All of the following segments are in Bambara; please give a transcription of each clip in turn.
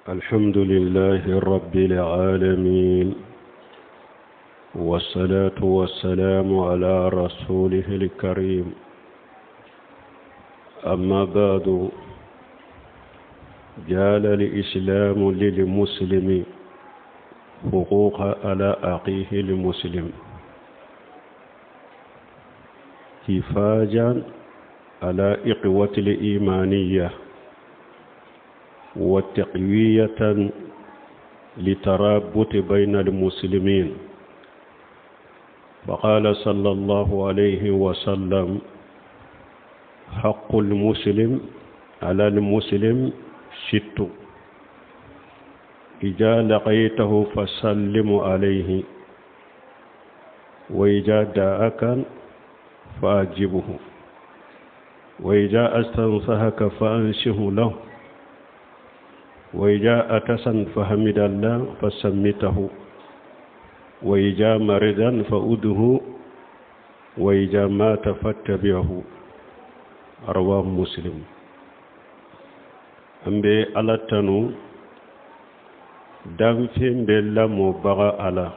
الحمد لله رب العالمين، والصلاة والسلام على رسوله الكريم. أما بعد، جعل الإسلام للمسلم حقوق على أخيه المسلم حفاظا على إقوة الإيمانية وتقوية لترابط بين المسلمين. فقال صلى الله عليه وسلم: حق المسلم على المسلم ست، إذا لقيته فسلم عليه، وإذا دعاك فأجبه، وإذا استنصحك فأنشه له، وإذا أتسن فحمد الله فسمته، وإذا مرضا فأده، وإذا مات فاتبعه. رواه مسلم. An bɛ Ala tanu, danfɛn bɛɛ lamɔbaga Ala.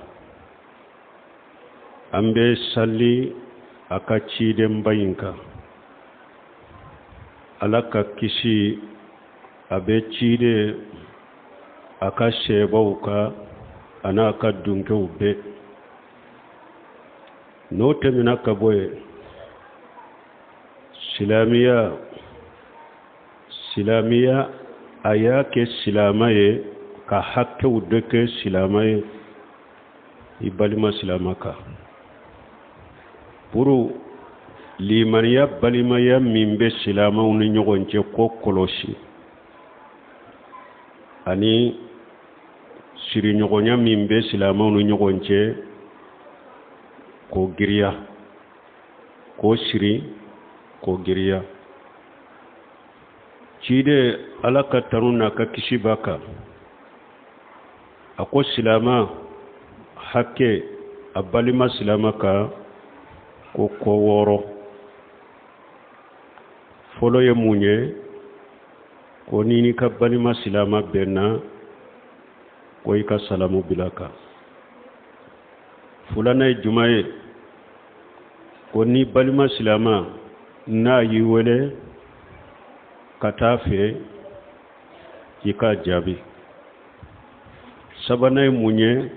An bɛ sali a ka cidenba in kan, Ala ka kisi a bɛ ciden a ka sɛbaw kan a n'a ka dunkew bɛɛ. N'o tɛmɛna ka bɔ yen, silamiya a y'a kɛ silama ye ka hakɛw dɔ kɛ silama ye i balima silama kan, pour limaniya balimaya min bɛ silamaw ni ɲɔgɔn cɛ k'o kɔlɔsi, ani siriɲɔgɔnya min bɛ silamaw ni ɲɔgɔn cɛ k'o giriya, k'o siri, k'o giriya. Ciden, Ala ka tanu n'a ka kisi b'a kan, a ko silama hakɛ a balima silama kan ko ko wɔɔrɔ. Fɔlɔ ye mun ye? Ko n'i n'i ka balima silama bɛnna, ko i ka salamu bila kan. Filanan ye jumɛn ye? Ko ni balima silama n'a y'i wele ka taa fɛ, i k'a jaabi. Sabanan ye mun ye?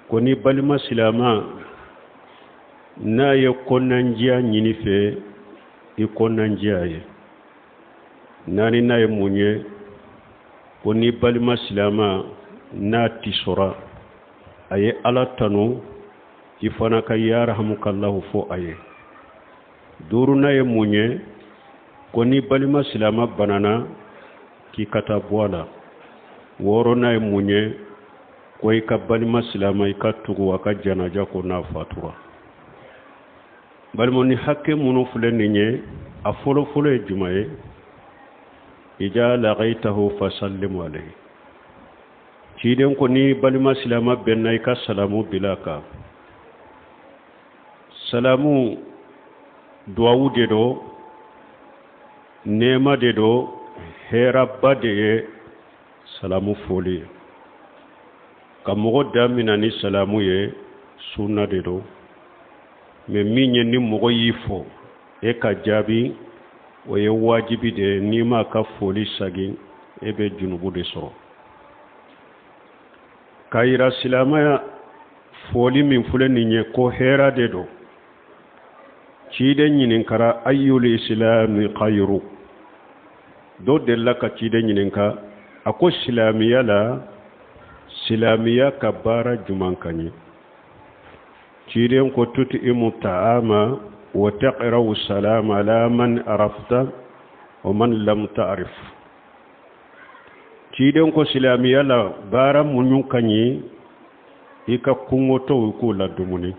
Ko ni balima silama n'a ye kɔnɔnandiya ɲini fɛ, i kɔnɔnandiya ye. Naaninan ye mun ye? Ko ni balima silama n'a tisora, a ye Ala tanu, i fana ka yarahamukallahu fɔ a ye. Duurunan ye mun ye? Ko ni balima silama banana, k'i ka taa bɔ a la. Wɔɔrɔnan ye mun ye? Ko i ka balima silama, i ka tugu a ka janaja ko n'a fatura. Balima, ni hakɛ minnu filɛ nin ye, a fɔlɔfɔlɔ ye jumɛn ye? Ija laqaitahu fasallimu alayhi. Ciden ko ni balima silama bɛnna, i ka salamu bila kan. Salamu duwawu de don, nɛɛma de don, hɛraba de ye salamu foli ye. Ka mɔgɔ damina ni salamu ye, sunna de don. Mais min ye, ni mɔgɔ y'i fɔ, e ka jaabi, o ye wajibi de ye. N'i m'a ka foli sagin, e bɛ junubu de sɔrɔ. K'a yira silamɛya foli min filɛ nin ye, ko hɛra de don. Ciden ɲininkara: ayyul islami khayru? Dɔ delila ka ciden ɲininka, a ko silamɛya la, silamɛya ka baara juman ka ɲi? Ciden ko: tut'imu ta'ama wa taqra'u salama ala man arafta wa man lam ta'rif. Ciden ko silamɛya la, baara muɲu ka ɲi, i ka kungotɔw k'u la dumuni,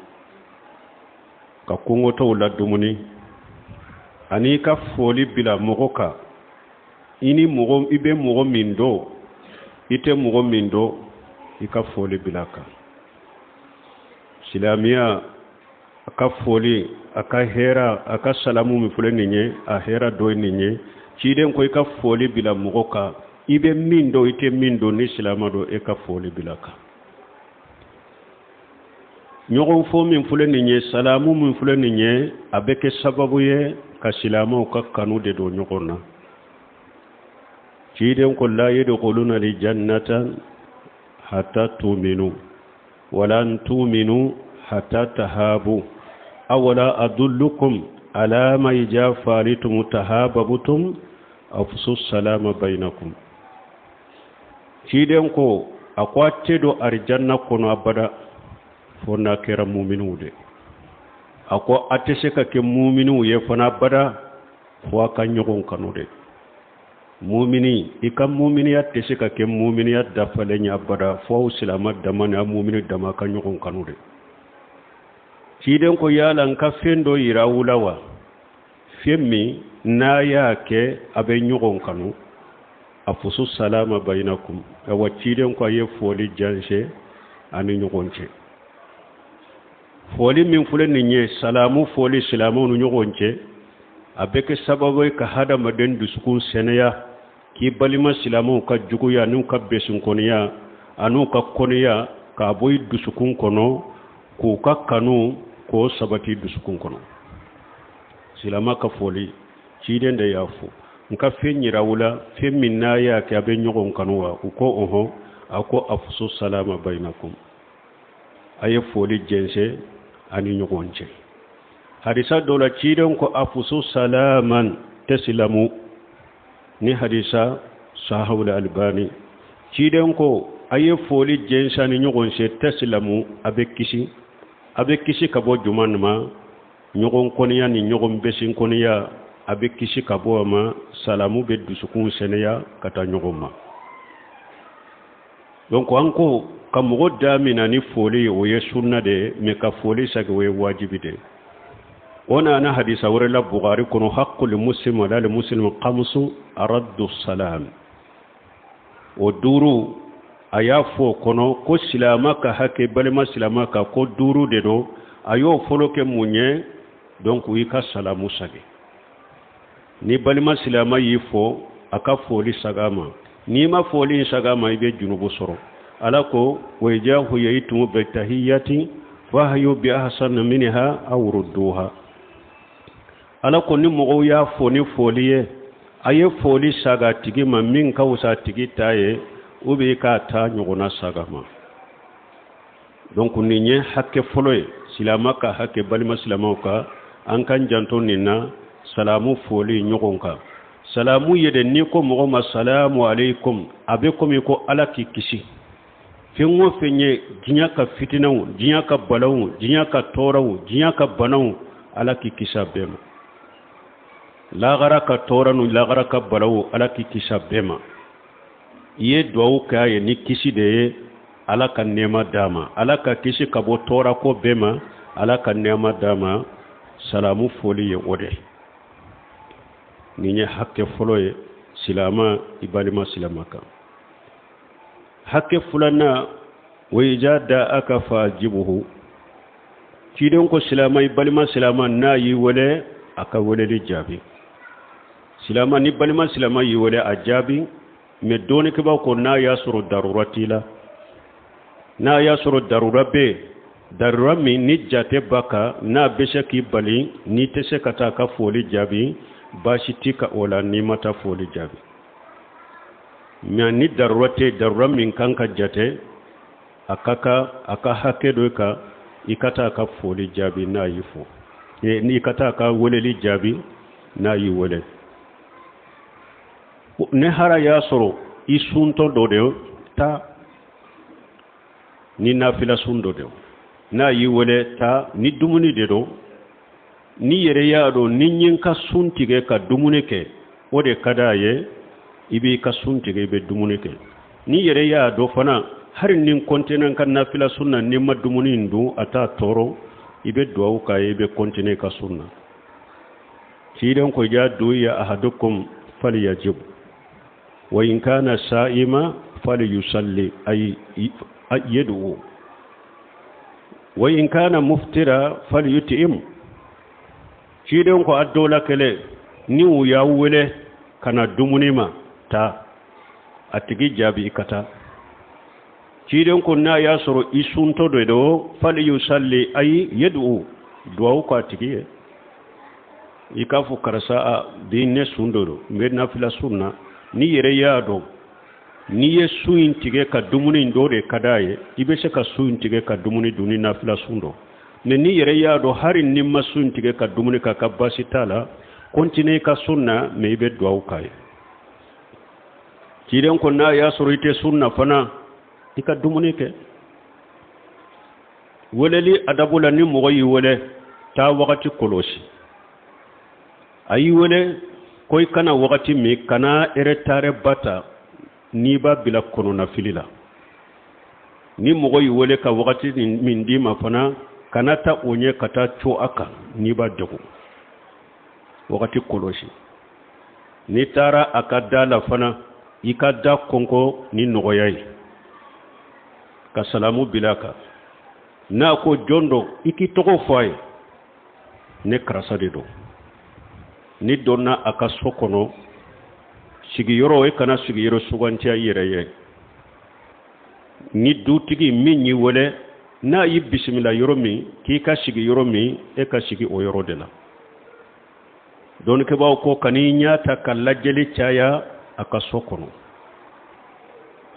ka kungotɔw la dumuni, ani i ka foli bila mɔgɔ kan, i ni mɔgɔ, i bɛ mɔgɔ min dɔn, i tɛ mɔgɔ min dɔn, i ka foli bila kan. Silamɛya a ka foli, a ka hɛra, a ka salamu min filɛ nin ye, a hɛra dɔ ye nin ye. Ciden ko i ka foli bila mɔgɔ kan. I bɛ min dɔn, i tɛ min dɔn, ni silama don, e ka foli bila kan. Ɲɔgɔn fo min filɛ nin ye, salamu min filɛ nin ye, a bɛ kɛ sababu ye ka silamaw ka kanu de don ɲɔgɔn na. Ciden ko la yadkhuluna aljannata hatta tuminu walan tuminu hatta tahabu awala adullukum ala ma ija falitum tahababutum afsu salama bainakum. Ciden ko a ko a tɛ don arijanna kɔnɔ abada fo n'a kɛra muminiw de. A ko a tɛ se ka kɛ muminiw ye fana abada fo a ka ɲɔgɔn kanu de. Mumini, i ka muminiya tɛ se ka kɛ muminiya dafalen ye abada fo aw silama dama ni aw mumini dama ka ɲɔgɔn kanu de. Ciden ko yala n ka fɛn dɔ yira aw la wa, fɛn min n'a y'a kɛ a bɛ ɲɔgɔn kanu? Afusu salama bayinakum. Awa ciden ko a ye foli jɛnsɛn a ni ɲɔgɔn cɛ. Foli min filɛ nin ye, salamu foli silamɛw ni ɲɔgɔn cɛ, a bɛ kɛ sababu ye ka hadamaden dusukun sɛnɛya, k'i balima silamɛw ka juguya n'u ka besinkɔniya an'u ka kɔniya k'a bɔ i dusukun kɔnɔ, k'u ka kanu k'o sabati dusukun kɔnɔ. Silama ka foli, ciden de y'a fɔ, n ka fɛn yira aw la, fɛn min n'a y'a kɛ a bɛ ɲɔgɔn kanu wa? U ko ɔhɔn. A ko afusu salama bayinakum, a ye foli jɛnsɛn a ni ɲɔgɔn cɛ. Hadisa dɔ la, ciden ko afusu salaman tasilamu, ni hadisa sahawul albani. Ciden ko a ye foli jɛnsɛn a ni ɲɔgɔn cɛ, tasilamu, a bɛ kisi. A bɛ kisi ka bɔ juman ma? Ɲɔgɔn kɔniya ni ɲɔgɔn besin kɔniya, a bɛ kisi ka bɔ a ma. Salamu bɛ dusukun sɛnɛya ka taa ɲɔgɔn ma. Donc an ko ka mɔgɔ damina ni foli ye, o ye sunna de ye, mais ka foli sagi, o ye wajibi de ye. O nana hadisa wɛrɛ la Bukhari kɔnɔ, haqqul muslim ala al muslim khamsu raddu salam. O duuru a y'a fɔ o kɔnɔ ko silama ka hakɛ balima silama kan ko duuru de don. A y'o fɔlɔ kɛ mun ye? Donc i ka salamu sagi. Ni balima silama y'i fo, a ka foli saga ma. N'i ma foli saga ma, i bɛ junubu sɔrɔ. Ala ko wa iza huyitum bi tahiyatin fahayyu bi ahsana minha aw rudduha. Ala ko ni mɔgɔw y'a fo ni foli ye, a ye foli saga tigi ma min ka wusa tigi ta ye, ou bien k'a ta ɲɔgɔnna saga ma. Donc nin ye hakɛ fɔlɔ ye, silama ka hakɛ balima silamaw kan. An kan janto nin na, salamu foli ɲɔgɔn kan. Salamu ye de, n'i ko mɔgɔ ma salamu aleykum, a bɛ komi ko Ala k'i kisi fɛn o fɛn ye, diɲɛ ka fitinɛw, diɲɛ ka balaw, diɲɛ ka tɔɔrɔw, diɲɛ ka banaw, Ala k'i kisi a bɛɛ ma. Lagara ka tɔɔrɔ nu lagara ka balaw, Ala k'i kisi a bɛɛ ma. I ye duwawu kɛ a ye ni kisi de ye, Ala ka nɛɛma d'a ma, Ala ka kisi ka bɔ tɔɔrɔ ko bɛɛ ma, Ala ka nɛɛma d'a ma. Salamu foli ye o de. Nin ye hakɛ fɔlɔ ye silama i balima silama kan. Hakɛ filanan, wa iza da'aka fajibuhu. Ciden ko silama i balima silama n'a y'i wele, a ka weleli jaabi. Silama ni balima silama y'i wele, a jaabi. Mais dɔnnikɛbaaw ko n'a y'a sɔrɔ darura t'i la, n'a y'a sɔrɔ darura bɛ yen, darura min ni jate b'a kan, n'a bɛ se k'i bali n'i tɛ se ka taa a ka foli jaabi, baasi t'i kan o la n'i ma taa foli jaabi. Mais ni darura tɛ, darura min kan ka jate, a ka kan, a ka hakɛ dɔ kan, i ka taa a ka foli jaabi n'a y'i fo, n'i ka taa a ka weleli jaabi n'a y'i wele. Ni hara y'a sɔrɔ i suntɔ dɔ de, taa. Ni nafila sun dɔ de, n'a y'i wele, taa. Ni dumuni de don, ni yɛrɛ y'a dɔn ni n ye n ka sun tigɛ ka dumuni kɛ, o de ka d'a ye, i b'i ka sun tigɛ, i bɛ dumuni kɛ. Ni yɛrɛ y'a dɔn fana, hali ni n kɔntine n ka nafila sun na, ni n ma dumuni in dun, a t'a tɔɔrɔ, i bɛ duwawu k'a ye, i bɛ kɔntine ka sun na. Ciden ko iza du'iya ahadukum falyajib wa in kana sa'ima falyusalli ay yad'u wa in kana muftira falyut'im. Ciden ko a dɔ la kelen ni u y'a wele ka na dumuni ma, taa. A tigi jaabi i ka taa. Ciden ko n'a y'a sɔrɔ i suntɔ de don, fali yusalli ayi yad'u, duwawu k'a tigi ye. I k'a fɔ karisa, a bi ne sun dɔ don, n bɛ nafila sun na. N'i yɛrɛ y'a dɔn n'i ye sun in tigɛ ka dumuni in dɔ de ka d'a ye, i bɛ se ka sun in tigɛ ka dumuni dun ni nafila sun don. Mais n'i yɛrɛ y'a dɔn hali n'i ma sun in tigɛ ka dumuni k'a ka baasi t'a la, continuer i ka sun na, mais i bɛ duwawu k'a ye. Ciden ko n'a y'a sɔrɔ i tɛ sun na fana, i ka dumuni kɛ. Weleli adabu la, ni mɔgɔ y'i wele, taa wagati kɔlɔsi. A y'i wele ko i ka na wagati min, kana retard ba ta n'i b'a bila kɔnɔnafili la. Ni mɔgɔ y'i wele ka wagati min d'i ma fana, kana taa o ɲɛ ka taa co a kan n'i b'a degun. Wagati kɔlɔsi. N'i taara a ka da la fana, i ka da kɔnkɔn ni nɔgɔya ye ka salamu bila a kan. N'a ko jɔn don, i k'i tɔgɔ fɔ a ye, ne karisa de don. N'i donna a ka so kɔnɔ, sigiyɔrɔ, e kana sigiyɔrɔ sugantiya i yɛrɛ ye. Ni dutigi min y'i wele, n'a y'i bisimila yɔrɔ min, k'i ka sigi yɔrɔ min, e ka sigi o yɔrɔ de la. Dɔnnikɛbaaw ko kan'i ɲɛ ta ka lajɛli caya a ka so kɔnɔ,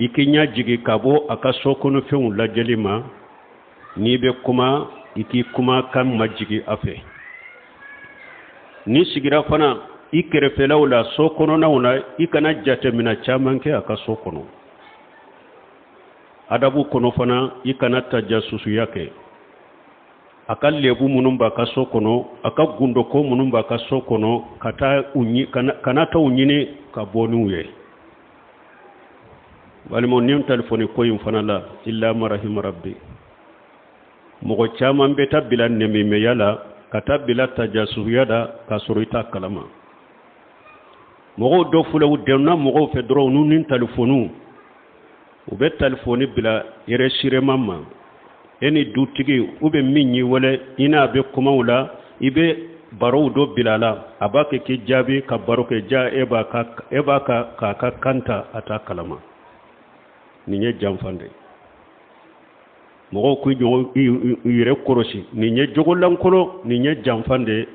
i k'i ɲɛ jigin ka bɔ a ka so kɔnɔ fɛnw lajɛli ma. N'i bɛ kuma, i k'i kumakan majigin a fɛ. N'i sigira fana i kɛrɛfɛlaw la, so kɔnɔnaw na, i kana jateminɛ caman kɛ a ka so kɔnɔ. Adabu kɔnɔ fana, i kana tajasusuya kɛ. A ka lebu minnu b'a ka so kɔnɔ, a ka gundoko minnu b'a ka so kɔnɔ, ka taa u kana taa u ɲini ka bɔ n'u ye. Balimaw, nin telefɔni ko in fana la, illa ma rahima rabbi, mɔgɔ caman bɛ taa bila nɛmimɛya la, ka taa bila tajasusuya la, k'a sɔrɔ i t'a kalama. Mɔgɔw dɔ filɛ, u dɛmɛna mɔgɔw fɛ dɔrɔn, n'u ni telefɔniw, u bɛ telefɔni bila enregistrement ma. E ni dutigi u bɛ min y'i wele, i n'a bɛ kumaw la, i bɛ barow dɔ bila a la, a b'a kɛ k'i jaabi ka baro kɛ, ja e b'a ka e b'a ka k'a ka kan ta, a t'a kalama. Nin ye janfan de ye. Mɔgɔw k'u ɲɔgɔn yɛrɛ kɔlɔsi, nin ye jogolankolon, nin ye janfan de ye.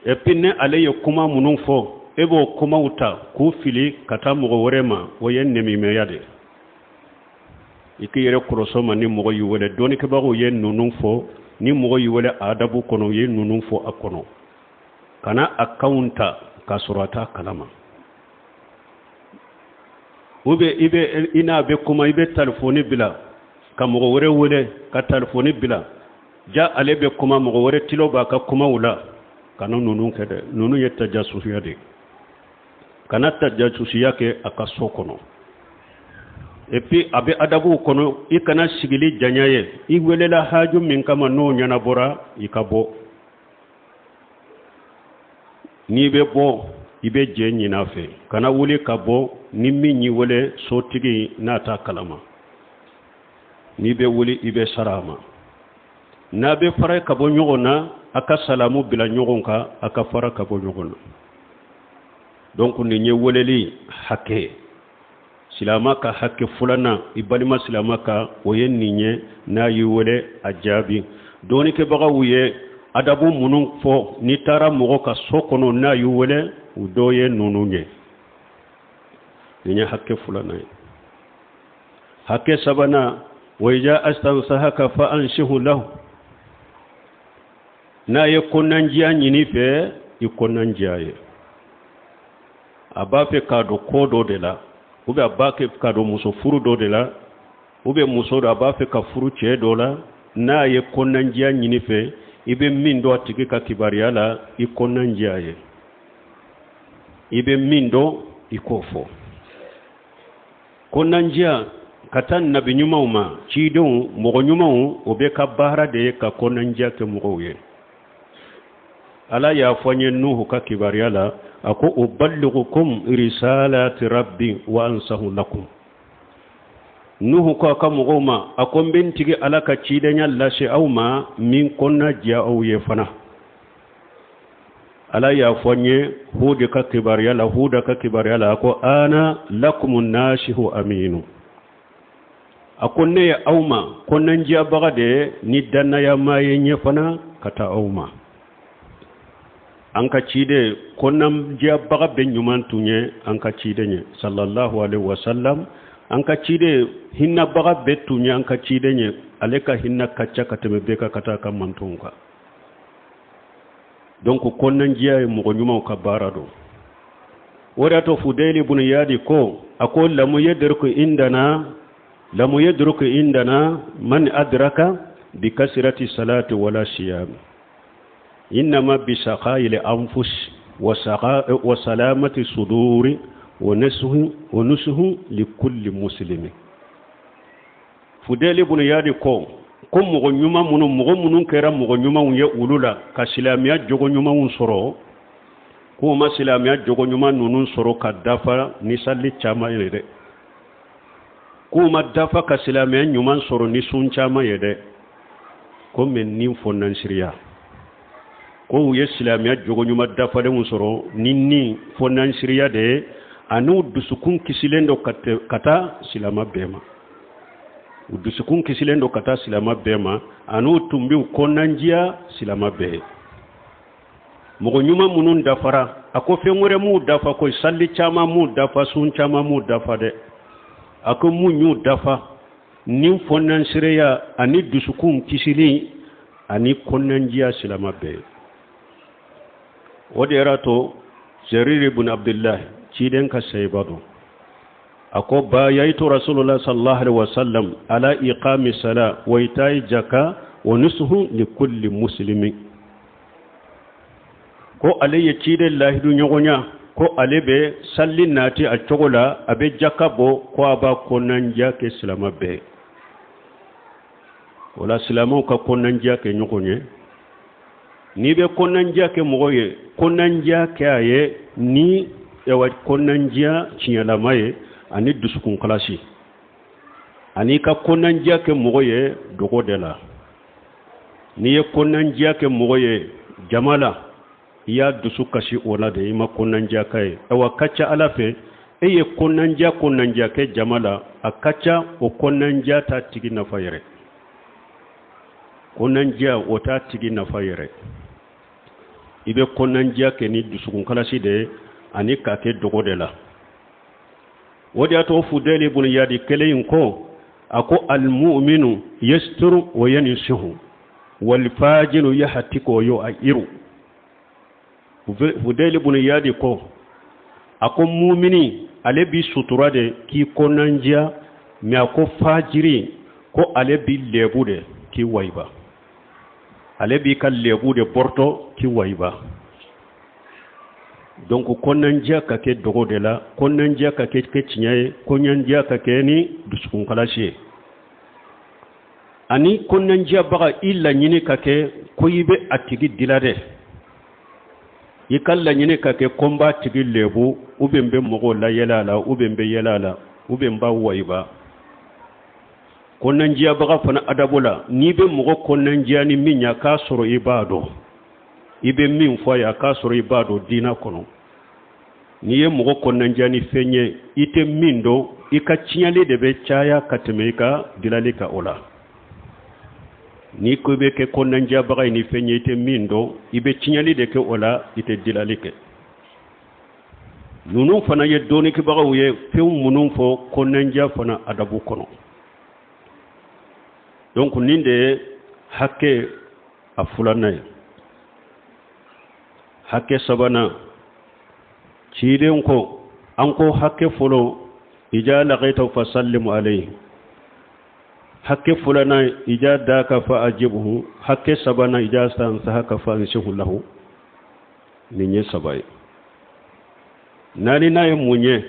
Et puis ni ale ye kuma minnu fɔ, e b'o kumaw ta k'u fili ka taa mɔgɔ wɛrɛ ma, o ye nɛmimɛya de ye. I k'i yɛrɛ kɔlɔsɔ ma. Ni mɔgɔ y'i wele, dɔnnikɛbagaw ye ninnu fɔ, ni mɔgɔ y'i wele adabu kɔnɔ, u ye ninnu fɔ a kɔnɔ. Kana a kanw ta k'a sɔrɔ a t'a kalama. Ou bien i bɛ i n'a bɛ kuma, i bɛ telefɔni bila ka mɔgɔ wɛrɛ wele ka telefɔni bila, ja ale bɛ kuma, mɔgɔ wɛrɛ tilo b'a ka kumaw la. Kana ninnu kɛ dɛ, ninnu ye tajasusuya de ye. Kana tajasusuya kɛ a ka so kɔnɔ. Et puis a bɛ adabuw kɔnɔ, i kana sigili janya ye. I welela haju min kama, n'o ɲɛnabɔra, i ka bɔ. N'i bɛ bɔ, i bɛ jɛ ɲini a fɛ. Kana wuli ka bɔ ni min y'i wele, sotigi n'a t'a kalama. N'i bɛ wuli, i bɛ sara a ma. N'a bɛ fara ka bɔ ɲɔgɔn na, a ka salamu bila ɲɔgɔn kan, a ka fara ka bɔ ɲɔgɔn na. Donc nin ye weleli hakɛ. Silama ka hakɛ filanan i balima silama kan, o ye nin ye: n'a y'i wele, a jaabi. Dɔnnikɛbagaw ye adabu minnu fɔ n'i taara mɔgɔ ka so kɔnɔ n'a y'i wele, u dɔ ye ninnu ye. Nin ye hakɛ filanan ye. Hakɛ sabanan, wa iza astansahaka fa ansihu lahu, n'a ye kɔnɔnandiya ɲini fɛ, i kɔnɔnandiya ye. A b'a fɛ k'a don ko dɔ de la, ou bien a b'a fɛ k'a don muso furu dɔ de la, ou bien muso dɔ a b'a fɛ ka furu cɛ dɔ la. N'a ye kɔnɔnandiya ɲini fɛ, i bɛ min dɔn a tigi ka kibaruya la, i kɔnɔnandiya ye. I bɛ min dɔn, i k'o fɔ. Kɔnɔnandiya ka taa nabi ɲumanw ma, cidenw, mɔgɔ ɲumanw, o bɛ ka baara de ye ka kɔnɔnandiya kɛ mɔgɔw ye. Ala y'a fɔ an ye Nuhu ka kibaruya la, a ko: uballighukum risalati rabbi wa ansahu lakum. Nuhu ko a ka mɔgɔw ma, a ko n bɛ n tigi Ala ka cidenya lase aw ma, min kɔnɔna diya aw ye fana. Ala y'a fɔ n ye Hudu ka kibaruya la, Huda ka kibaruya la, a ko ana lakumu nasihu aminu. A ko ne ye aw ma kɔnɔnandiyabaga de ye ni dannayamaa ye ɲɛ fana ka taa aw ma. An ka ciden kɔnɔnandiyabaga bɛɛ ɲuman tun ye an ka ciden ye sallallahu alaihi wasallam. An ka ciden hinɛbaga bɛɛ tun ye an ka ciden ye. Ale ka hinɛ ka ca ka tɛmɛ bɛɛ kan ka taa ka mantonw kan. Donc kɔnɔnandiya ye mɔgɔ ɲumanw ka baara don. O de y'a to Fudayili bun Iyadi ko, a ko lamu yadruku indana, lamu yadruku indana man adraka bi kasirati salati wala siyam, innama bi saqayil anfus wa wa salamati suduri wa nasuhu wa nusuhu li kulli muslimin. Fudeli bun Iyadi ko ko mɔgɔ ɲuman minnu, mɔgɔ minnu kɛra mɔgɔ ɲumanw ye olu la ka silamɛya jogo ɲumanw sɔrɔ, k'u ma silamɛya jogo ɲuman ninnu sɔrɔ ka dafa ni sali caman ye dɛ, k'u ma dafa ka silamɛya ɲuman sɔrɔ ni sun caman ye dɛ, ko mɛ ni fɔnansiriya, ko u ye silamɛya jogo ɲuman dafalenw sɔrɔ ni ni fɔnansiriya de ye, an'u dusukun kisilen don ka taa silama bɛɛ ma. U dusukun kisilen don ka taa silama bɛɛ ma, an'u tun b'u kɔnɔnandiya silama bɛɛ ye. Mɔgɔ ɲuman minnu dafara, a ko fɛn wɛrɛ m'u dafa ko sali caman m'u dafa, sun caman m'u dafa dɛ. A ko mun y'u dafa? Ni fɔnansireya ani dusukun kisili ani kɔnɔnandiya silama bɛɛ ye. O de yɛrɛ to Jarir ibn Abdullah, ciden ka sayiba don, a ko bayayitu Rasulullah sallallahu alaihi wasallam ala iqami sala wa ita'i jaka wa nusuhu li kulli muslimin. Ko ale ye ciden lahidu ɲɔgɔnya ko ale bɛ sali nati a cogo la, a bɛ jaka bɔ, ko a b'a kɔnɔnandiya kɛ silama bɛɛ. O la silamaw ka kɔnɔnandiya kɛ ɲɔgɔn ye. N'i bɛ kɔnɔnandiya kɛ mɔgɔ ye, kɔnɔnandiya kɛ a ye ni yawa kɔnɔnandiya tiɲɛlama ye ani dusukun kalasi, ani ka kɔnɔnandiya kɛ mɔgɔ ye dogo de la. N'i ye kɔnɔnandiya kɛ mɔgɔ ye jama la, i y'a dusu kasi o la de, i ma kɔnɔnandiya k'a ye. Awa ka ca Ala fɛ, e ye kɔnɔnandiya kɔnɔnandiya kɛ jama la, a ka ca o kɔnɔnandiya t'a tigi nafa yɛrɛ. Kɔnɔnandiya o t'a tigi nafa yɛrɛ. I bɛ kɔnɔnandiya kɛ ni dusukunkalasi de ye ani k'a kɛ dogo de la. O de y'a to Fudayili bun Iyadi kelen in ko, a ko almuminu yasturu wa yansihu walfajiru yahtiku wa yu'ayyiru. Fudayili bun Iyadi ko, a ko mumini ale bi sutura de k'i kɔnɔnandiya, mɛ a ko fajiri ko ale bi lebu de k'i wayiba, ale b'i ka lebu de bɔrɔtɔ k'i wayiba. Donc kɔnɔnandiya ka kɛ dogo de la, kɔnɔnandiya ka kɛ kɛ tiɲɛ ye, kɔnɔnandiya ka kɛ ni dusukunkalasi ye, ani kɔnɔnandiyabaga i laɲini ka kɛ ko i bɛ a tigi dila dɛ, i ka laɲini ka kɛ ko n b'a tigi lebu, ou bien n bɛ mɔgɔw layɛlɛ a la, ou bien n bɛ yɛlɛ a la, ou bien n b'a wayiba. Kɔnɔnandiyabaga fana adabu la, n'i bɛ mɔgɔ kɔnɔnandiya ni min ye, a k'a sɔrɔ i b'a dɔn i bɛ min fɔ a ye, a k'a sɔrɔ i b'a dɔn diinɛ kɔnɔ. N'i ye mɔgɔ kɔnɔnandiya ni fɛn ye i tɛ min dɔn, i ka tiɲɛli de bɛ caya ka tɛmɛ i ka dilali kan o la. N'i ko i bɛ kɛ kɔnɔnandiyabaga ye ni fɛn ye i tɛ min dɔn, i bɛ tiɲɛli de kɛ o la, i tɛ dilali kɛ. Ninnu fana ye dɔnnikɛbagaw ye fɛn minnu fɔ kɔnɔnandiya fana adabu kɔnɔ. Donc nin de ye hakɛ a filanan ye. Hakɛ sabanan, ciden ko an ko hakɛ fɔlɔ ija laqaita fa sallimu alayhi, hakɛ filanan ija daka fa ajibuhu, hakɛ sabanan ija stansahaka fa ansihu lahu. Nin ye saba ye. Naaninan ye mun ye?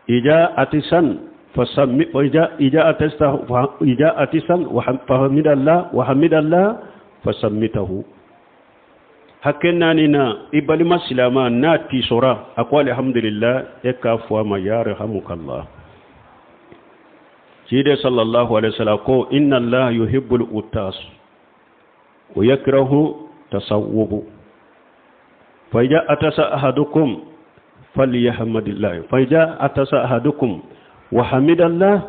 Ija atisan fasammi, ija, ija atasta, ija atisan wa hamidallah, wa hamidallah fasammitahu. Hakɛ naani na, i balima silama n'a tisora, a ko alhamdulillah, e k'a fɔ a ma yarhamukallah. Ciden sallallahu alaihi wasallam ko inna Allah yuhibbul utas wa yakrahu tasawwubu. Fa iza atasa ahadukum falyahmadillah, fa iza atasa ahadukum wa hamidallah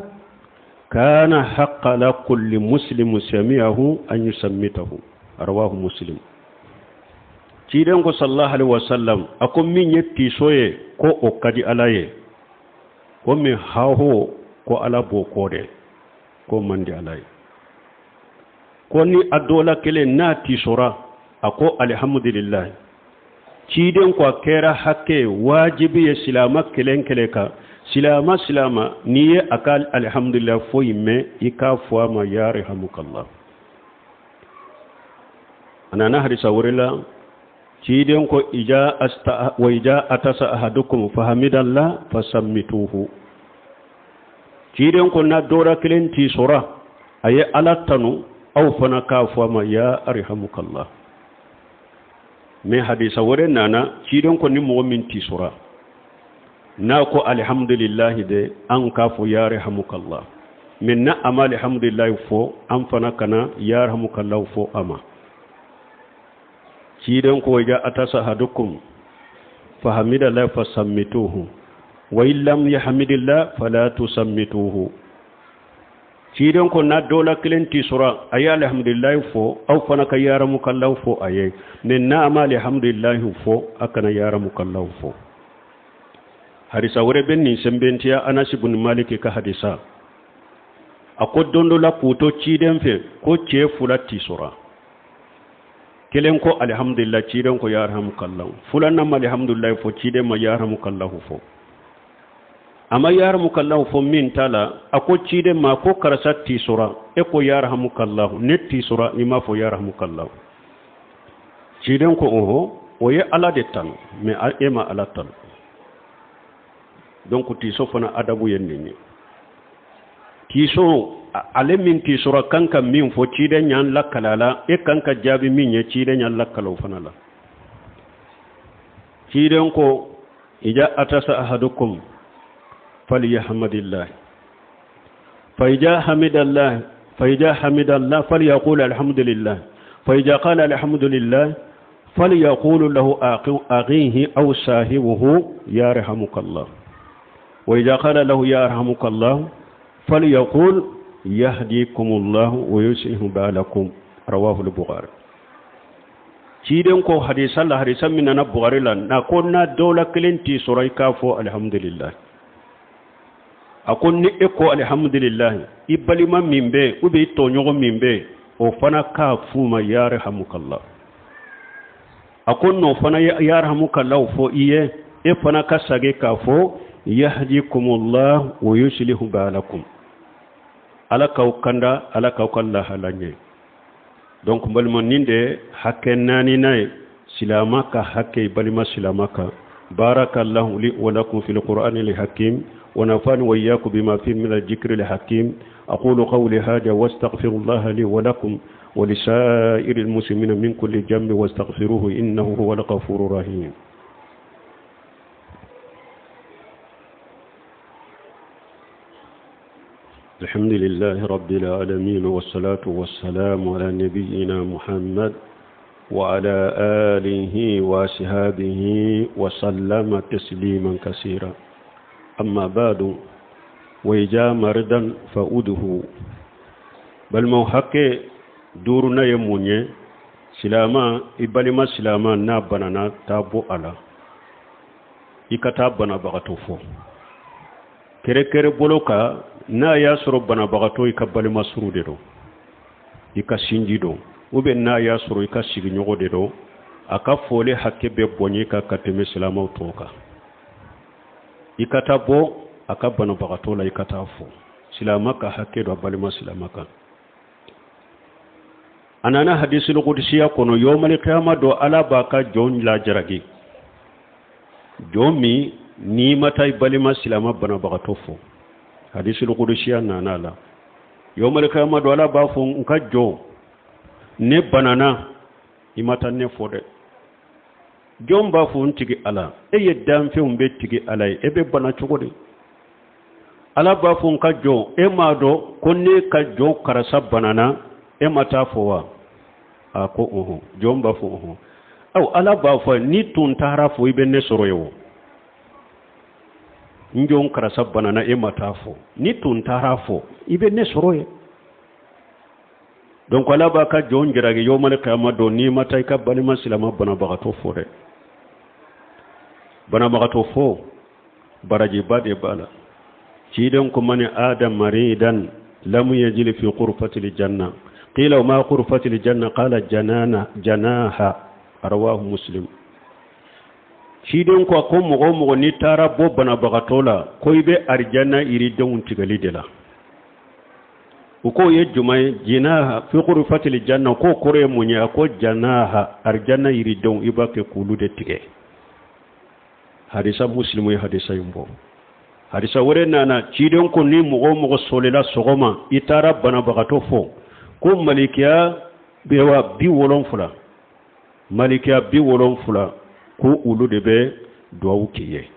kana haqqa ala kulli muslimin sami'ahu an yusammitahu, rawahu Muslim. Ciden ko sallallahu alaihi wasallam, a ko min ye tiso ye, ko o ka di Ala ye, ko min haho, ko Ala b'o kɔ dɛ, ko man di Ala ye. Ko ni a dɔ la kelen n'a tisora, a ko alihamudulilayi, ciden ko a kɛra hakɛ wajibi ye silama kelen kelen kan, silama silama, n'i ye a ka alihamudulilayi fɔ in mɛn, i k'a fɔ a ma yarhamukallah. A nana hadisa wɛrɛ la, ciden ko ija asta wa ija atasa ahadukum fahamidallah fasammituhu. Ciden ko n'a dɔ la kelen tisora, a ye Ala tanu, aw fana k'a fɔ a ma ya arhamukallah. Mais hadisa wɛrɛ nana, ciden ko ni mɔgɔ min tisora, n'a ko alihamudulilahi de, an k'a fɔ yarhamukallah. Mais n'a a ma alihamudulilahi fɔ, an fana kana yarhamukallah fɔ a ma. Ciden ko ija atasa ahadukum fahamidallah fasammituhu, wa in lam yahmidillah fala tusammituhu. Ciden ko n'a dɔ la kelen tisora, a ye alihamudulilahi fɔ, aw fana ka yarhamukallah fɔ a ye. Mais n'a ma alihamudulilahi fɔ, a kana yarhamukallah fɔ. Hadisa wɛrɛ bɛ nin sɛnbɛntiya, Anasi bun Maliki ka hadisa. A ko don dɔ la k'u to ciden fɛ, ko cɛ fila tisora. Kelen ko alihamudulila, ciden ko yarhamukallah. Filanan ma alihamudulila fɔ, ciden ma yarhamukallah fɔ. A ma yarhamukallah fɔ min ta la, a ko ciden ma ko karisa tisora, e ko yarhamukallah, ne tisora, i m'a fɔ yarhamukallah. Ciden ko ɔhɔ, o ye Ala de tanu, mais e ma Ala tanu. Donc tiso fana adabu ye nin ye. Tiso ale min tisora kan ka min fɔ, ciden y'an lakala la, e kan ka jaabi min ye, ciden y'an lakala o fana la. Ciden ko ija atasa ahadukum falyahmadillah, fa ija hamidallah, fa ija hamidallah falyaqul alhamdulillah, fa ija qala alhamdulillah falyaqulu lahu akhihi aw sahibuhu yarhamukallah, wa ija qala lahu yarhamukallah falyaqul yahdikumullahu wa yuslihu balakum, rawahu al-Bukhari. Ciden ko hadisa la, hadisa min nana Bukhari la, na ko n'a dɔ la kelen tisora, i k'a fɔ alhamdulillah. A ko ni e ko alhamdulillah, i balima min bɛ ou bien i tɔɲɔgɔn min bɛ, o fana k'a f'u ma yarhamukallah. A ko n'o fana ye yarhamukallah fɔ i ye, e fana ka sage k'a fɔ yahdikumullah wa yuslihu balakum, Ala k'aw kanda, Ala k'aw ka lahala ɲɛ. Donc n balima, nin de hakɛ naaninan ye, silama ka hakɛ i balima silama kan. Barakallahu li wa lakum fil qur'ani al hakim wa nafani wa iyyakum bima fihi min al dhikri al hakim. Aqulu qawli hadha wa astaghfirullaha li wa lakum wa lisa'iril muslimina min kulli dhanbin wastaghfiruhu innahu huwal ghafurur rahim. الحمد لله رب العالمين، والصلاة والسلام على نبينا محمد وعلى آله وصحبه وسلم تسليما كثيرا. أما بعد، وإذا مرضا فعده. Balimaw, hakɛ duurunan ye mun ye? Silama, i balima silama n'a banana, taa bɔ a la, i ka taa banabagatɔ fɔ kɛrɛkɛrɛ bolo kan. N'a y'a sɔrɔ banabagatɔ i ka balima suru de don, i ka sinji don, ou bien n'a y'a sɔrɔ i ka sigiɲɔgɔn de don, a ka fɔli hakɛ bɛ bonya kan ka tɛmɛ silamɛw tɔw kan. I ka taa bɔ a ka banabagatɔ la, i ka taa fɔ. Silama ka hakɛ don a balima silama kan. A nana hadisul kudusiya kɔnɔ, yawmal kiyama don, Ala b'a ka jɔn lajaragi, jɔn min n'i ma taa i balima silama banabagatɔ fɔ. Hadisul kudusiya nana la, yawmal kiyama don, Ala b'a fɔ: n ka jɔn, ne banana, i ma taa ne fɔ dɛ. Jɔn b'a fɔ: n tigi Ala, e ye danfɛnw bɛɛ tigi Ala ye, e bɛ bana cogo di? Ala b'a fɔ: n ka jɔn, e m'a dɔn ko ne ka jɔn karisa banana, e ma taa fɔ wa? A ko ɔhɔn. Jɔn b'a fɔ ɔhɔn. Aw Ala b'a fɔ n'i tun taara fo i bɛ ne sɔrɔ yen o. N jɔn karisa banana e ma taa fɔ. N'i tun taara fɔ i bɛ ne sɔrɔ yen. Donc Ala b'a ka jɔn jaraki yomali kiyama don n'i ma taa i ka balima silama banabagatɔ fo dɛ. Banabagatɔ fo barajiba de b'a la. Ciden ko mani ada maridan lam yajid fi ghurfatil janna qila wa ma ghurfatil janna qala janana janaha rawahu muslim. Ciden ko ko mɔgɔ o mɔgɔ n'i taara bɔ banabagatɔ la ko i bɛ arijanna yiridenw tigɛli de la. U k'o ye jumɛn ye? Jinaha fi ghurfatil janna k'o kɔrɔ ye mun ye? A ko janaha arijanna yiridenw i b'a kɛ k'olu de tigɛ. Hadisa muslimu ye hadisa in bɔ. Hadisa wɛrɛ nana ciden ko ni mɔgɔ o mɔgɔ sɔlila sɔgɔma i taara banabagatɔ fo ko malikiya bɛwa 70, malikiya 70 ko olu de bɛ duwawu k'i ye.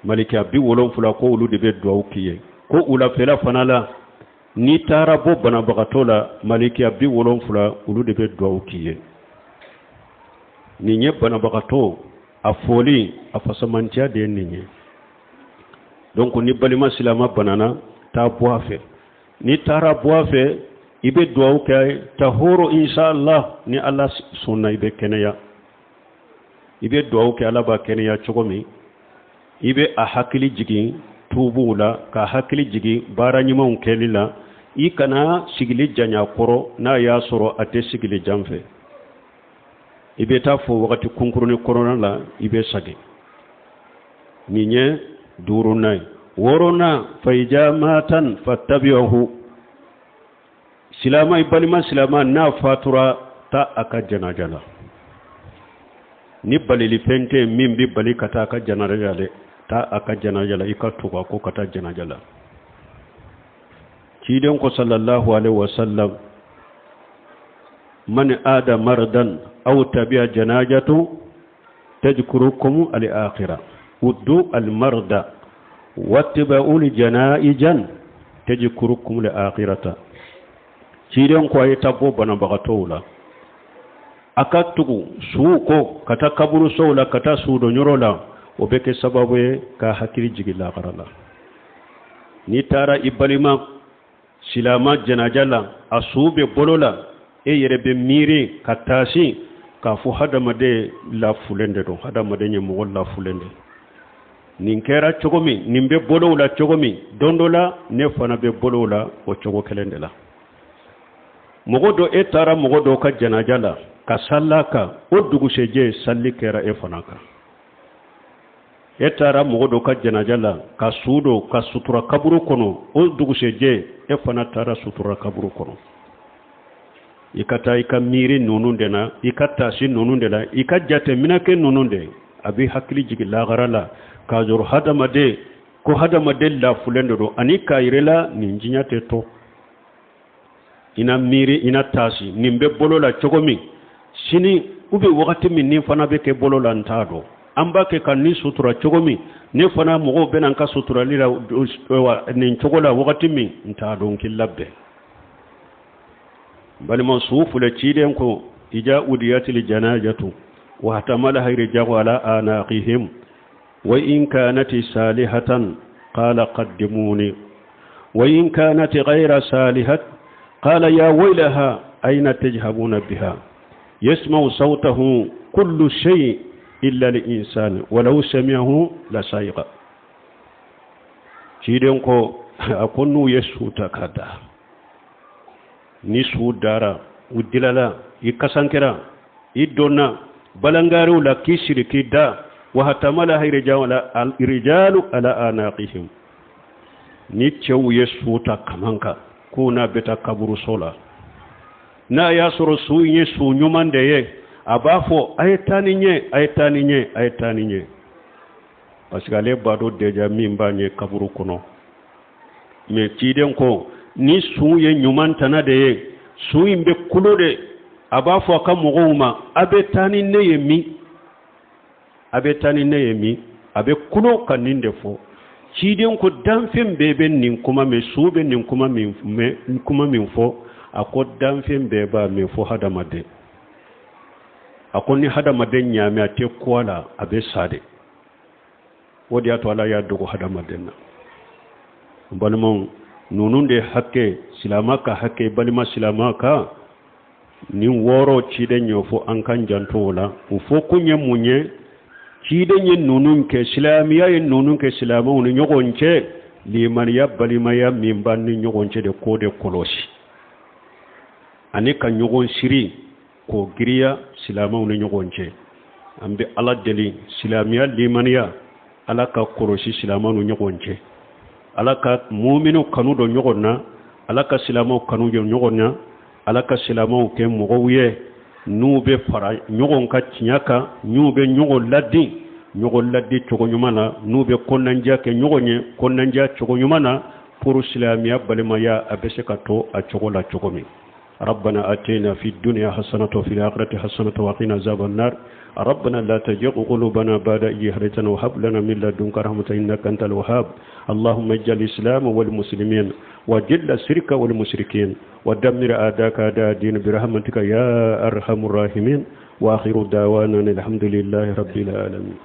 Malikiya 70 ko olu de bɛ duwawu k'i ye. Ko wulafɛla fana la n'i taara bɔ banabagatɔ la malikiya 70 olu de bɛ duwawu k'i ye. Nin ye banabagatɔ a foli a fasamantiya de ye nin ye. Donc ni balima silama banana taa bɔ a fɛ. N'i taara bɔ a fɛ i bɛ duwawu kɛ tahoro inshallah ni Ala sɔnna i bɛ kɛnɛya. I bɛ duwawu kɛ Ala b'a kɛnɛya cogo min. I bɛ a hakili jigin tuubuw la, k'a hakili jigin baara ɲumanw kɛli la. I kana sigili janya kɔrɔ n'a y'a sɔrɔ a tɛ sigili jan fɛ. I bɛ taa fo wagati kunkurunin kɔnɔna la i bɛ sagin. Nin ye duurunan ye. Wɔɔrɔnan fayija matan fattabi'uhu. Silama i balima silama n'a fatura taa a ka janaja la. Ni balilifɛn tɛ min bɛ bali ka taa a ka janaja la dɛ, taa a ka janaja la i ka tugu a kɔ ka taa janaja la. Ciden ko sallallahu alaihi wasallam man ada mardan aw tabi'a janajatu tadhkurukum al-akhirah uddu al-marda wattiba'u al-janaijan tadhkurukum al-akhirata. Ciden ko a ye taa bɔ banabagatɔw la, a ka tugu suw kɔ ka taa kaburusow la, ka taa sudonyɔrɔ la, o bɛ kɛ sababu ye ka hakili jigin lahara la. N'i taara i balima silama janaja la, a su bɛ bolo la, e yɛrɛ bɛ miiri ka taasi k'a fɔ hadamaden lafulen de don, hadamaden ye mɔgɔ lafulen de. Nin kɛra cogo min, nin bɛ bolow la cogo min, don dɔ la ne fana bɛ bolow la o cogo kelen de la. Mɔgɔ dɔ, e taara mɔgɔ dɔ ka janaja la ka sali a kan, o dugusɛjɛ sali kɛra e fana kan. E taara mɔgɔ dɔ ka janaja la ka su don ka sutura kaburu kɔnɔ, o dugusɛjɛ e fana taara sutura kaburu kɔnɔ. I ka taa i ka miiri ninnu de na, i ka taasi ninnu de la, i ka jateminɛ kɛ ninnu de, a bɛ hakili jigin lahara la k'a sɔrɔ hadamaden ko hadamaden lafulen de don, ani k'a yir'i la nin diɲɛ tɛ to. I na miiri, i na taasi nin bɛ bolo la cogo min, sini u bɛ wagati min ni fana bɛ kɛ bolo la n t'a dɔn. An b'a kɛ ka nin sutura cogo min, ne fana mɔgɔw bɛna n ka suturali la nin cogo la wagati min n t'a dɔn, k'i labɛn. Balima su filɛ ciden ko ija udiyatili janajatu wa hatamala rijalu ala anaqihim wa in kanati salihatan qala qaddimuni wa in kanati ghayra salihat qala ya waylaha ayna tajhabuna biha yasma'u sawtahu kullu shay illa al-insan walau sami'ahu la sa'iqa. Ciden ko a ko n'u ye su ta ka da, ni su dara u dilala, i kasankɛra, i donna balangariw la k'i siri k'i da, wa hatamala rijalu ala anaqihim. Ni cɛw ye su ta kaman kan k'u n'a bɛ taa kaburuso la, n'a y'a sɔrɔ su in ye su ɲuman de ye, a b'a fɔ a ye taa ni ɲɛ, a ye taa ni ɲɛ, a ye taa ni ɲɛ, parce que ale b'a dɔn déjà min b'a ɲɛ kaburu kɔnɔ. Mais ciden ko ni su ye ɲuman tana de ye, su in bɛ kulo de, a b'a fɔ a ka mɔgɔw ma a bɛ taa ni ne ye min, a bɛ taa ni ne ye min, a bɛ kulo ka nin de fɔ. Ciden ko danfɛn bɛɛ bɛ nin kuma mɛn, su bɛ nin kuma min mɛn, kuma min fɔ, a ko danfɛn bɛɛ b'a mɛn fo hadamaden. A ko ni hadamaden ɲaamɛ a tɛ ku a la, a bɛ sa de. O de y'a to Ala y'a dogo hadamaden na. N balimaw, ninnu de hakɛ, silama ka hakɛ balima silama kan, nin wɔɔrɔ ciden y'o fɔ, an k'an janto o la. O fɔ kun ye mun ye? Ciden ye ninnu kɛ, silamɛya ye ninnu kɛ silamɛw ni ɲɔgɔn cɛ, limaniya balimaya min b'an ni ɲɔgɔn cɛ de, k'o de kɔlɔsi ani ka ɲɔgɔn siri k'o giriya silamɛw ni ɲɔgɔn cɛ. An bɛ Ala deli, silamɛya limaniya, Ala ka kɔlɔsi silamɛw ni ɲɔgɔn cɛ, Ala ka muminu kanu don ɲɔgɔn na, Ala ka silamɛw kanu don ɲɔgɔn na, Ala ka silamɛw kɛ mɔgɔw ye n'u bɛ fara ɲɔgɔn kan tiɲɛ kan, n'u bɛ ɲɔgɔn ladi ɲɔgɔn ladi cogo ɲuman na, n'u bɛ kɔnɔnandiya kɛ ɲɔgɔn ye kɔnɔnandiya cogo ɲuman na, pour silamɛya balimaya a bɛ se ka to a cogo la cogo min. ربنا آتنا في الدنيا حسنة وفي الآخرة حسنة وقنا عذاب النار. ربنا لا تزغ قلوبنا بعد إذ هديتنا وهب لنا من لدنك رحمة إنك أنت الوهاب. اللهم اجعل الإسلام والمسلمين وجل الشرك والمشركين ودمر أعداءك أعداء الدين برحمتك يا أرحم الراحمين. وآخر دعوانا الحمد لله رب العالمين.